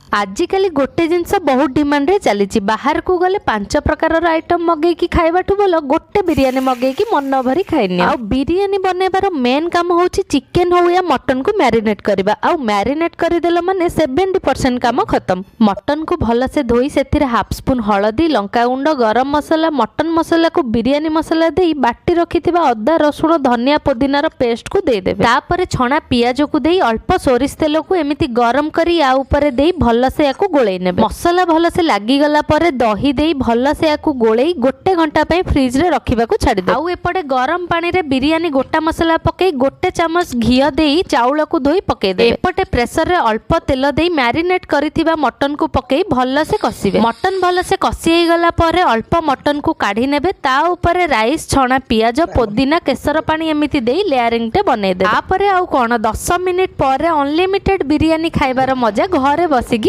ଆଜିକାଲି ଗୋଟେ ଜିନିଷ ବହୁତ ଡିମାଣ୍ଡରେ ଚାଲିଛି। ବାହାରକୁ ଗଲେ ପାଞ୍ଚ ପ୍ରକାରର ଆଇଟମ୍ ମଗେଇକି ଖାଇବାଠୁ ଭଲ ଗୋଟେ ବିରିୟାନୀ ମଗେଇକି ମନ ଭରି ଖାଇନିଅ। ଆଉ ବିରିୟାନୀ ବନେଇବାର ମେନ୍ କାମ ହେଉଛି ଚିକେନ ହଉ ୟା ମଟନକୁ ମ୍ୟାରିନେଟ୍ କରିବା। ଆଉ ମ୍ୟାରିନେଟ୍ କରିଦେଲ ମାନେ 70% କାମ ଖତମ। ମଟନକୁ ଭଲସେ ଧୋଇ ସେଥିରେ ହାଫ୍ ସ୍ପୁନ୍ ହଳଦୀ, ଲଙ୍କାଗୁଣ୍ଡ, ଗରମ ମସଲା, ମଟନ ମସଲାକୁ ବିରିୟାନୀ ମସଲା ଦେଇ ବାଟି ରଖିଥିବା ଅଦା, ରସୁଣ, ଧନିଆ, ପୋଦିନାର ପେଷ୍ଟକୁ ଦେଇଦେବେ। ତାପରେ ଛଣା ପିଆଜକୁ ଦେଇ ଅଳ୍ପ ସୋରିଷ ତେଲକୁ ଏମିତି ଗରମ କରି ୟା ଉପରେ ଦେଇ ଭଲସେ ୟାକୁ ଗୋଳେଇ ନେବେ। ମସଲା ଭଲସେ ଲାଗିଗଲା ପରେ ଦହି ଦେଇ ଭଲସେ ୟାକୁ ଗୋଳେଇ ଗୋଟେ ଘଣ୍ଟା ପାଇଁ ଫ୍ରିଜରେ ରଖିବାକୁ ଛାଡ଼ିଦେବେ। ଆଉ ଏପଟେ ଗରମ ପାଣିରେ ବିରିୟାନୀ ଗୋଟା ମସଲା ପକେଇ ଗୋଟେ ଚାମଚ ଘିଅ ଦେଇ ଚାଉଳକୁ ଧୋଇ ପକେଇଦେବେ। ଏପଟେ ପ୍ରେସରରେ ଅଳ୍ପ ତେଲ ଦେଇ ମ୍ୟାରିନେଟ୍ କରିଥିବା ମଟନକୁ ପକେଇ ଭଲସେ କଷିବେ। ମଟନ ଭଲସେ କଷି ହେଇଗଲା ପରେ ଅଳ୍ପ ମଟନକୁ କାଢି ନେବେ। ତା ଉପରେ ରାଇସ୍, ଛଣା ପିଆଜ, ପୋଦିନା, କେସର ପାଣି ଏମିତି ଦେଇ ଲେୟାରିଂଟେ ବନେଇଦେବେ। ତାପରେ ଆଉ କ'ଣ, 10 ମିନିଟ୍ ପରେ ଅନଲିମିଟେଡ୍ ବିରିୟାନୀ ଖାଇବାର ମଜା ଘରେ ବସିକି